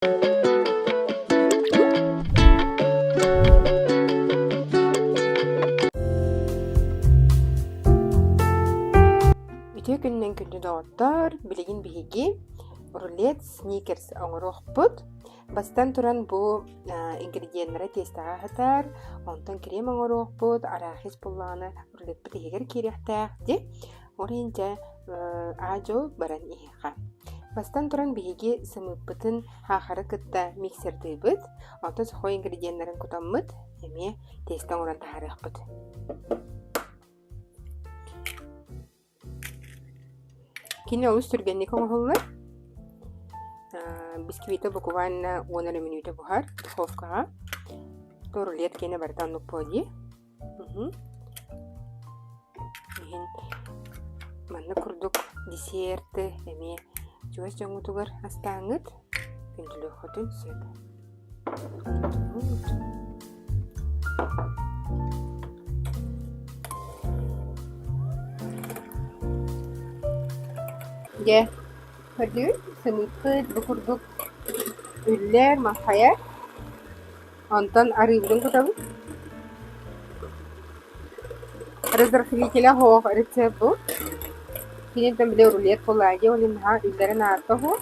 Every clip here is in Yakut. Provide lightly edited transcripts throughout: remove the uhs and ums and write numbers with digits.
Үтүө күнүнэн күндү доҕоттор, билигин биһиги рулет сникерс оҥоруохпут. Бастан туран бу ингредиеннэрэ тиэстэҕэ аһатар, онтон крем оҥоруохпут, арахис буллаҕына рулетпыт иһигэр киириэхтээх дии. Ол иһин дьэ аа-дьуо баран иһиэххэ. Бастан туран биһиги сымыыппытын саахары кытта миксердыыбыт, онтон сухой ингредиеннэрин кутаммыт, эмиэ тиэстэ оҥорон таһаарыахпыт. Кини олус түргэнник оҥоһуллар. Бисквита буквально уон эрэ мүнүүтэ буһар духовкаҕа. Рулет киэнэ барыта оннук буо дии. Иһин маннык курдук десерты эмиэ чугас дьоҥҥутугар астааҥҥыт күндүлүөххүтүн сөп. Дьэ, көрдүгүт, сымыыппыт бу курдук үллэр, маххайар. Онтон арыыбытын кутабыт. Разрыхлителя оһох рецепт бу. Киниттэн били рулет буоллаҕа дии, ол иһин наһаа үллэрин аарта оһох.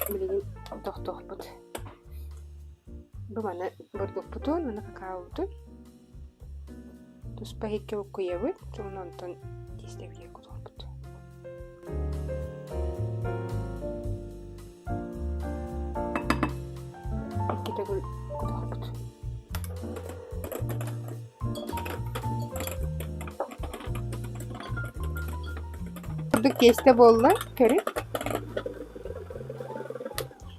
Билигин тохтуохпут. Бу маны бурдукпутун, маны какаобутун туспа иһиккэ буккуйабыт уонна онтон тиэстэбитигэр кутуохпут. Икки төгүл кутуохпут. Курдук тиэстэ буолла, көрү.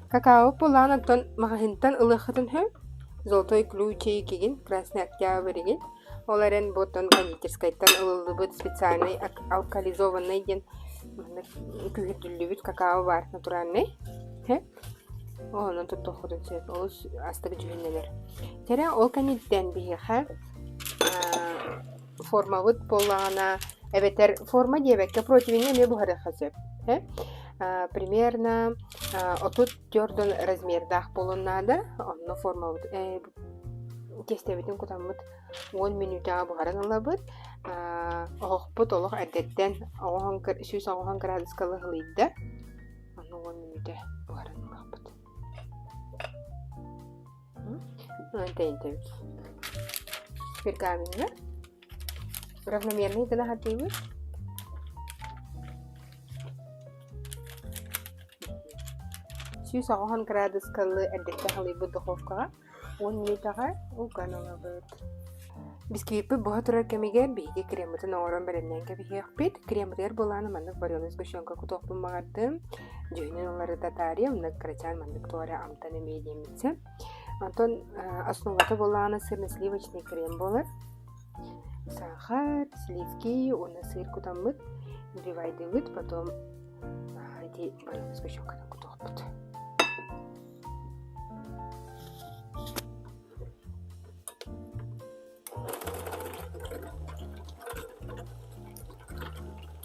Какао пулаан оттон маҕаһыынтан ылыаххытын сөп. Золотой ключик игин, Красный Октябрь игин. Ол эрэн бу оттон кондитерскайтан ылыллыбыт специальный алкализованный диэн маннык күүһүрдүллүбүт какао баар натуральный. Онон туттуоххутун сөп. Олус астык дьүһүннэнэр. Тэрэ ол кэнниттэн биһиэхэ формабыт буоллаҕына эбэтэр форма диэбэккэ противень эмиэ буһарыахха сөп. Примерно 34 размердаах буолуон наада. Онно формабыт тиэстэбитин кутаммыт 10 мүнүүтэҕэ буһаран ылабыт. Оһохпут олох эрдэттэн 180 градуска лыһылыйда. Аны 10 мүнүүтэ буһаран ылыахпыт. Тэйинтэбит. Пергамеҥҥа равномерный гына хатыыбыт. 180 градускалы эрдэттэн халыйбыт духовкаҕа 10 мүнүүтэҕэ уган ылабыт. Бисквиппит буһа турар кэмигэр биһиги креммытын оҥорон бэлэмнээн кэбиһиэхпит. Креммытыгар былааны маннык вареный сгущенка кутуохпун баҕардым. Дьүһүнүн уларыта таарыйа, онно кырачаан маннык туора амтан эмиэ диэммитсэ. Онтон основата буоллаҕына сырно-сливочный крем буолар. Сахар, сливки уонна сыр кутаммыт, вливайдыыбыт, потом ити вареный сгущенканы кутуохпут.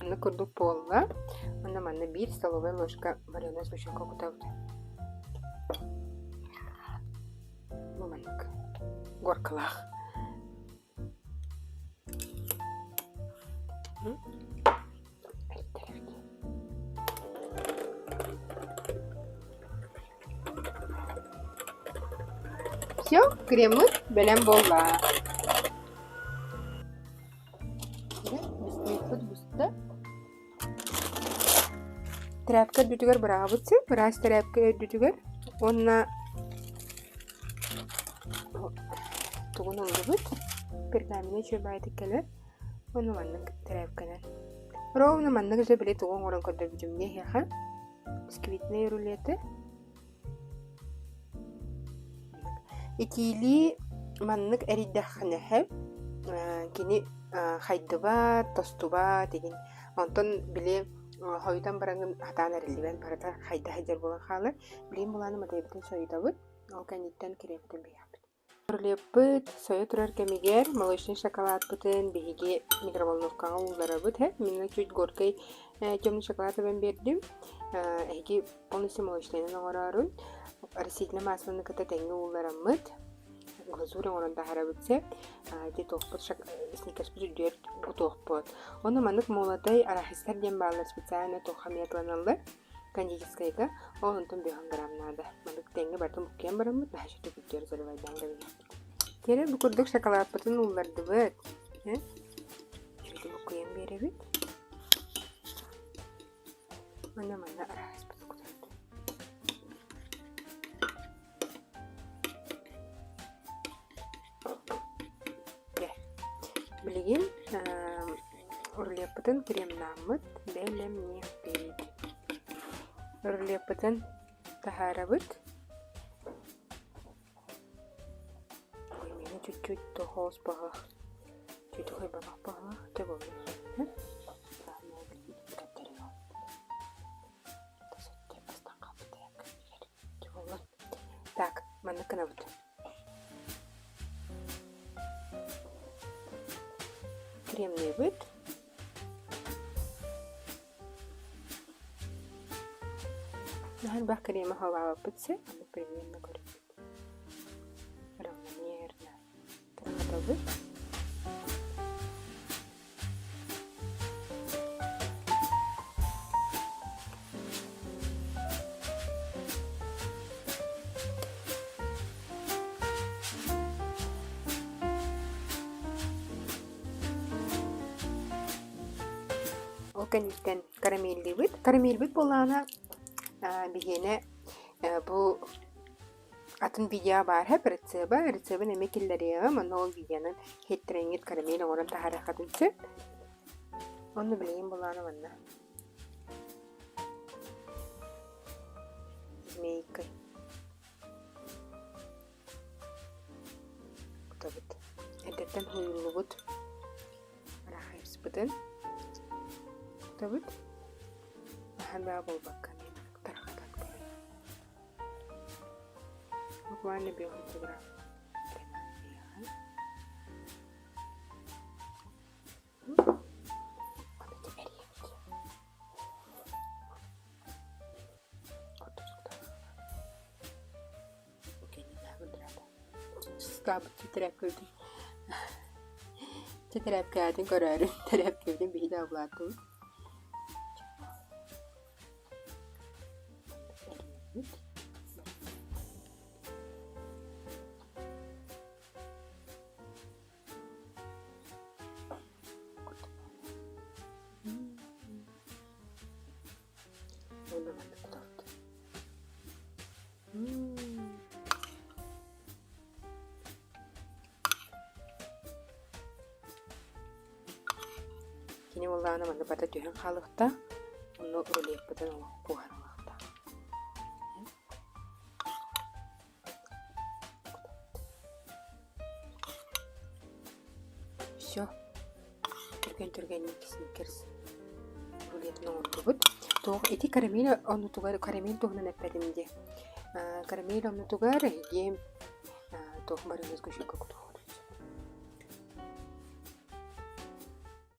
Маннык курдук буолла. Уонна манна биир столовая ложка вареная сгущенка кутабыт. Бу маннык горкалаах. Все, креммыт бэлэм буолла. Бисквиппыт буста. Тряпка үрдүтүгэр быраҕабыт син, ыраас тряпка үрдүтүгэр уонна тугун ыллыбыт, пергамена үчүгэй кэлэр Уонна маннык тэрээпкэнэн. Ровно маннык же били тугу оҥорон көрдөрбүтүм дии эһиэхэ. Бисквитнэй рулеты. Итиилии маннык эрийдэххинэ кини хайдыбат, тостубат игин. Онтон били хойутан бараҥын хатаан эриллибэн барыта хайда сылдьар буолан хаалар. Билигин булааны матайбытын сойутабыт. Ол кэнниттэн кириэбитин быйаабыт. Рулеппыт сойо турар кэмигэр молочнай шоколадпытын биһиги микроволновкаҕа уулларабыт. Мин чуть горькай темный шоколад эбэн биэрдим. Эһиги полностью молочнайынан оҥороорун растительное маслоны кытта тэҥҥэ ууллараммыт глазурь оҥорон таһаарабыт сөп. Ити туохпут сникерспит үрдүгэр кутуохпут. Онно маннык молотай арахистар диэн бааллар специально туохха эмиэ атыланаллар. Кондитерскайга ол онтон бөһөн грамм наада. Маннык тэҥҥэ барытын буккуйан бараммыт наһаа үчүгэй күрдьэр заливайдаан кэбиһиэхпит. Кэлэ бу курдук шоколадпытын ууллардыбыт. Үчүгэйдик буккуйан биэрэбит. Манна манна арааспыт кутабыт. Билигин рулеппытын кремнааммыт бэлэмниэхпит. Рулеппытын таһаарабыт. Ой, миэнэ чуть-чуть тоһоос баҕах, чуть баҕах баҕах, дьэ буолла. Так, маннык гынабыт. Кремниэбит. Наһаа элбэх крема халаабаппыт син, аны примерно көрөбүт. Равномерно тарҕатабыт. Ол кэнниттэн карамеллиибит. Карамельбит буоллаҕына биһиэнэ бу Атын видео баар һэ рецеба, рецебин эмиэ киллэриэҕим, онно ол видеонан хиттэрэҥҥит карамель оҥорон таһаарыаххытын сөп. Онно билигин булаана манна. Змейкой. Кутабыт. Эрдэттэн һууйуллубут арахайыспытын кутабыт. Аһан баа буолбакка тарҕатан көрөн. Буквально белый килограмм. Титирээпкэбитин көрөөрү тэрээпкэбитин биһиги да абылаатыбыт. Уонна маннык кутабыт. Кини буоллаҕына манна барыта түһэн хаалыахтаах, онно рулеппытын олох куоһарыллыахтаах. Все. Түргэн-түргэнник сникерс рулетын оҥордубут. Туох ити карамель оннутугар карамель туһунан эппэтим дии. Карамель оннутугар эһиги туох барыгыз көшөккө кутуох.